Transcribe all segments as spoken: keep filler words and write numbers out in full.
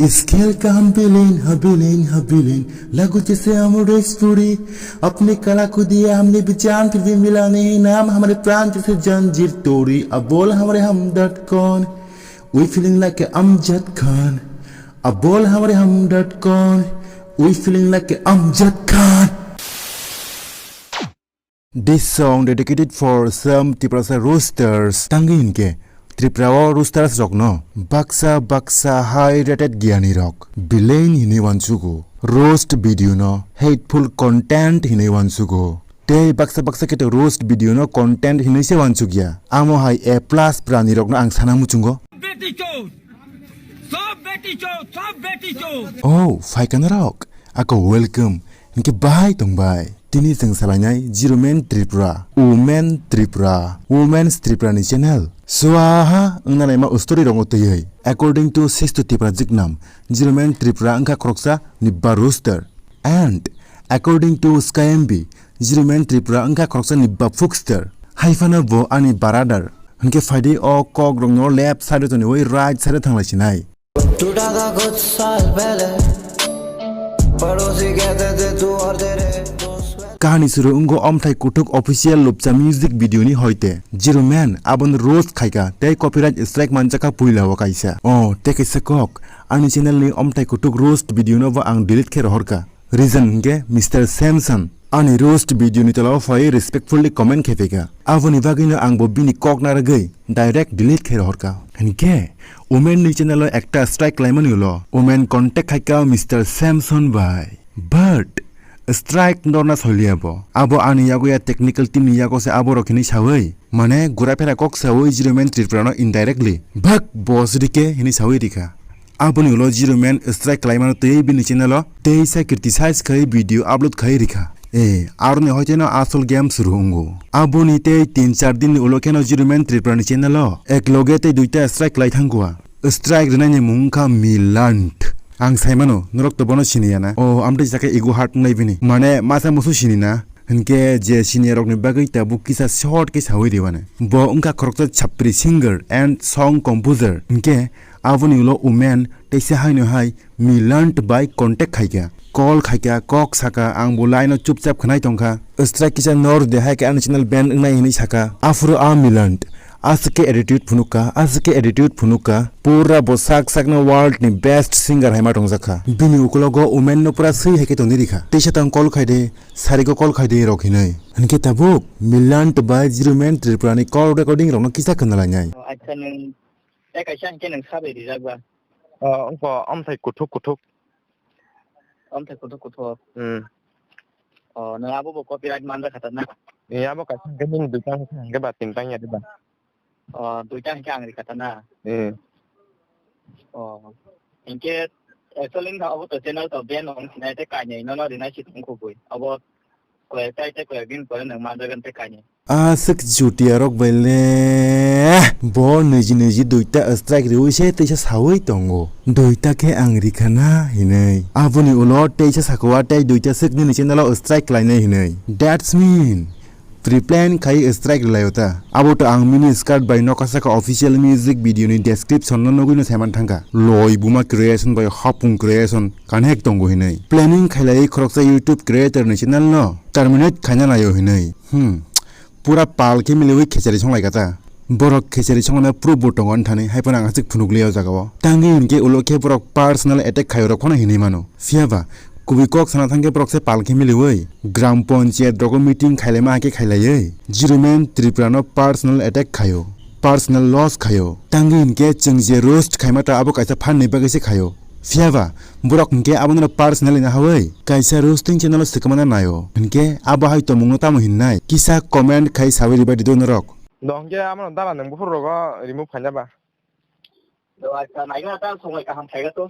इस खेल का हम विलेन, हाँ विलेन, हाँ विलेन, लागू जैसे अमरीश पुरी। अपनी कला को दिया हमने भी जान, फिर भी मिला नहीं नाम, हमारे प्राण जैसे जंजीर तोड़ी। अब बोल हमारे हमदर्द कौन? We feeling like a Amjad Khan. अब बोल हमारे हमदर्द कौन? We feeling like a Amjad Khan. This song dedicated for some Tiprasa roasters. Tangwi hinkhe Tripura o roasters rokno baksa baksa high rated giyani rok villain hinwi wansugo. Roast video no hateful content hinwi wansugo. Tei baksa baksa khe to roast video no content hinwi se wansukya. Amo hai A plus prani rokno ang sana muchungo. बेटी चोद, सब बेटी चोद, सब बेटी चोद। Oh, phaikana rok. Ako welcome. Hinkhe bahai tongbai. Tini chwng salainai Zero Man Tripura, Women Tripura, Women's Tripura ni channel. Swaha wngna naima story rokno twiwi. According to Sistu Tipra Jiknam, Zero Man Tripura wngkha khoroksa nibba roaster. And according to Sky M B, Zero Man Tripura wngkha khoroksa nibba fookster. Hai phano bo ani baradar. Hinkhe phaidi o kok rokno left side o toniwi right side o thanglai sinai. टूटा था कुछ साल पहले, पड़ोसी कहते थे तू और तेरे दोस्त। Kahani suru wngkha Omthai Kuthuk official lupcha music video ni hoite. Zero Man abono roast khaikha tei copyright strike manjakha puila o kaisa. O, tei kaisa kok, ani channel ni Omthai Kuthuk roast video no bo ang delete khe rohorkha. Reason hinkhe Mister Samson ani roast video ni tola o phai respectfully comment khe phaikha. Aboni bagwi no ang bo bini kok narwgwi direct delete khe rohorkha. Hinkhe Women ni channel o ekta strike laimani ulo Women contact khaikha Mister Samson bai. But strike norna soliya bo. Abo ani yago ya technical team ni yago se abo rok hinwi sawi. Mane gura phera kok sawi Zero Man Tripura no indirectly. Bhak boss rike hinwi sawi rikha. Aboni ulo Zero Man strike khlaimano tei bini channel o teisa criticize khai video upload khai rikha. E, aroni hoiteno asol game suru wngo. Aboni tei tin char din ni ulo kheno Zero Man Tripura ni channel o ek loge tei duita strike khlai thangkha. Strike rwnai ni mung wngkha Milant. Ang saimano, norok to bono siniya na. O, amtwi sakhe ego hurt wngnai bini. Mane, masa musu sini na. Hinkhe je siniya rokni bagwi tabuk kisa short khe sawi ribani. Bo wngkha khoroksa chapri singer and song composer. Hinkhe aboni ulo Women teisa haino hai Milant bai contact khaikha. Call khaikha, kok sakha, ang bo line o chupchap khwnai tongkha. Strike kisa nor de hai khe ani channel ban wngnai hinwi sakha. Aphuru a Milant aswk khe attitude phunukha, aswk khe attitude phunukha. Pura bo sak sakno world ni best singer hai ma tongjakha. Bini ukulogo Women no pura swi hai khe tongwi rikha. Teisa tong call khai de, sarigo call khai de rok hinwi. Hinkhe tabuk Milant bai Zero Man Tripura ni call recording rokno kisa khna lainai. Acha nwng tei kaisa hinkhe nwng sabai rijak ba? O, wngkha Omthai Kuthuk Kuthuk. Omthai Kuthuk Kuthuk. Hmm. O, nwng abo bo copyright manjak kha ta na? Ni abo kaisa hinkhe nini duita hinkhe ba tinta ya diba? O, duita hinkhe ang rikha ta na? Hmm. O, hinkhe actually wngkha abo to channel to ban wng sinai tei kainwi nono rinai si tong kubui. Abo koyek tai tei koyek din pore nwng manjagwng tei kainwi. Aswk chutiya rok bai le bo niji niji duita strike riwi se teisa sawi tongo. Duita khe ang rikha na hinwi. Aboni ulo teisa sakwa tei duita swk nini channel o strike khlainai hinwi. That's mean pre-plan khai strike rwlaio ta. Abo to ang mini skirt bai nokha saka official music video ni description no nugwi no saiman thangkha. Loi Buma Creation bai Hapung Creation connect tongo hinwi. Planning khailai khoroksa YouTube creator ni channel no terminate khaina laio hinwi. Hmm. Pura pal khe miliwi khechari songlaikha ta. Borok khechari songna proof bo tongo ani thani, hai phano ang aswk phunukliya o jaga o. Tangwi hinkhe ulo khe borok personal attack khaio rok phano hinwi mano. Phiya ba, kubui kok sana thangkhe borok se pal khe miliwi Gram Panchayat rogo meeting khailaima hakhe khailaiwi Zero Man Tripura no personal attack khaio, personal loss khaio. Tangwi hinkhe chwng je roast khaima ta abo kaisa phan ni bagwi se khaio. Phiya ba, borok hinkhe abono personally nahawi kaisa roasting channel o swkangma naio. Hinkhe abo hai tongmungno tamo hinnai? Kisa comment khai sawi ribai di do norok. Do hinkhe abono dala nwng buphuru rogo remove khaina ba? Do acha, naina ta somoi kaham phaiga to.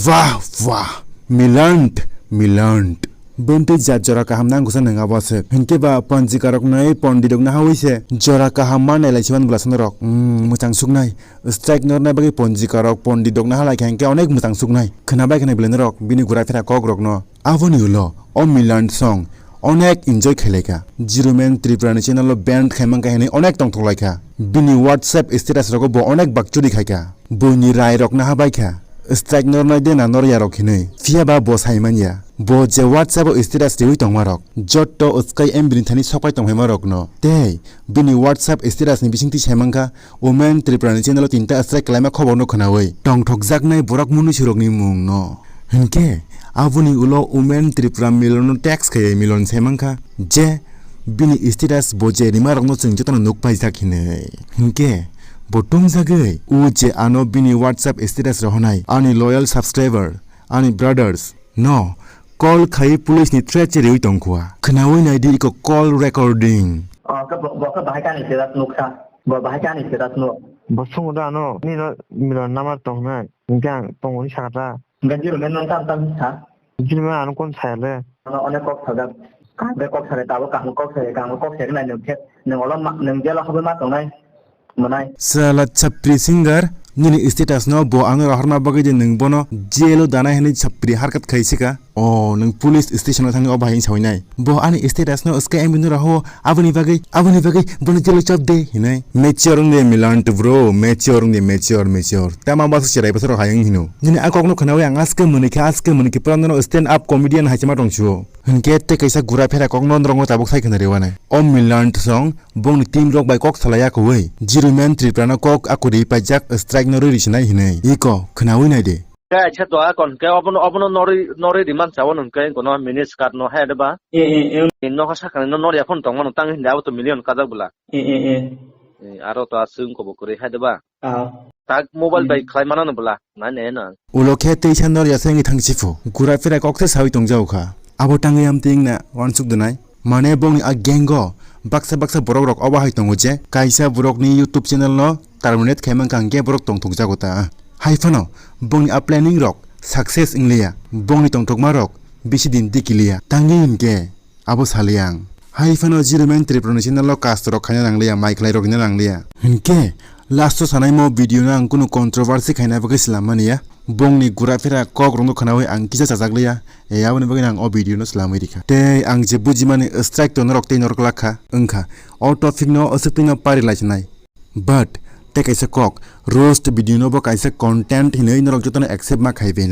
Wah, wah, Milant, Milant. Bentwi jat jora kaham nangkuksa nwng abo se. Hinkhe ba panjikarok nai pondit rok nahawi se jora kaham ma nailai siman bwla sano rok. Hmm, mwchang suknai. Strike norna bagwi ponjikarok, pondit rok nahalai kha hinkhe onek mwchang suknai. Khwnabai khwnai bwlai norok bini gura phera kok rokno. Aboni ulo o Milant song onek enjoy khailaikha. Zero Man Tripura ni channel o ban khaimang kha hinwi onek tongthok laikha. Bini WhatsApp status rogo bo onek bakchuri khaikha. Buini rai rok nahabai kha. Strike nornai de na nor yarok hinwi. Phiya ba bo sai man ya. Bo je WhatsApp o status riwi tongma rok, jotto wskai M B ni thani sokpai tongphaima rokno. Tei bini WhatsApp status ni bisingtwi sai mankha, Women Tripura ni channel o tinta strike khlaima khobor no khwnawi tongthokjaknai borok munui surokni mung no. Hinkhe aboni ulo Women Tripura Milon no text khaiwi Milon sai mankha je bini status bo je rima rokno chwng jotono nuk paijak hinwi. Hinkhe bo tungjagwi u je ano bini WhatsApp status rohonai ani loyal subscriber, ani brothers no call khai police ni threat se riwi tongkhua. Khwnawi naidi iko call recording. Oh, ke bo, bo ke bahai kani status nuksa. Bo bahai kani status nuk. Bo sungo da ano, nino Milon number tongnai. Hinkhe ang tongoni sakha ta. Hinkhe Jirumen nwng tam tam sa? Jirumen ano kon saya le. Ano onek kok sajak. Kaham khe kok sare, tabo kaham kok sare, kaham kok sare nai nwng khe. Nwng olo ma, nwng jelo habwi ma tongnai. Mwnai. Sala chapri singer, nini status no bo ano rohorna bagwi de nwng bono jelo danai hinwi chapri harkat khai sika. O, nwng police station o thangwi o bahai sawi nai. Bo ani status no wskai M B no roho, aboni bagwi, aboni bagwi bono jelo chop de hinwi. Mature wng de Milan to bro, mature wng de, mature, mature. Tama basu cherai basoro hayung hino. Nini a kok no khwnawi ang aske mwnwi khe, aske mwnwi khe pura no stand up comedian hai chama tong chuo. Hinkhe tei kaisa gura phera kok no norok no tabuk sai khwna rewanai. O Milan song bongni team rok bai kok salai ya kowai. Jirumen Tripura no kok akuri paijak strike no rwi risinai hinwi. Iko khwnawi nai de. Khe aisa to akon khe obono, obono norwi, norwi riman chawo nung khe kono mini skirt no hai de ba. E, e, e. Nokha sakani no nor yaphon tongmano tang hindi abo to million kajak bwla. E, e, e. E, aro to aswng kobo kwrwi hai de ba. Ah. Tak mobile bai khlai mano no bwla. Nai ne no. Ulo khe teisa nor yasengwi thang siphu. Gura phira kok se sawi tong jao kha. Abo tangwi amting na wansuk dunai. Mane bongni a gang o baksa baksa borok rok obo hai tongo je kaisa borok ni YouTube channel no terminate khai mankha hwnkhe borok tongthok jago ta. Hai phano bongni a planning rok success wngliya. Bongni tongthokma rok bisi din tikiliya. Tangwi hinkhe abo saliya ang. Hai phano Jirumen Tripura ni channel o cast rok khaina nangliya, mai khlai rok hina nangliya. Hinkhe last o sanaimo video no ang kunu controversy khaina bagwi swlam mani ya. Bongni gura phera kok rok no khwnawi ang kisa chajak liya. E, aboni bagwi ang o video no swlamwi rikha. Tei ang je bujimani strike to norok tei norok lakha wngkha. O topic no aswk twi no pari lai sinai. But tei kaisa kok, roast video no bo kaisa content hinwi norok jotono accept ma khai bena.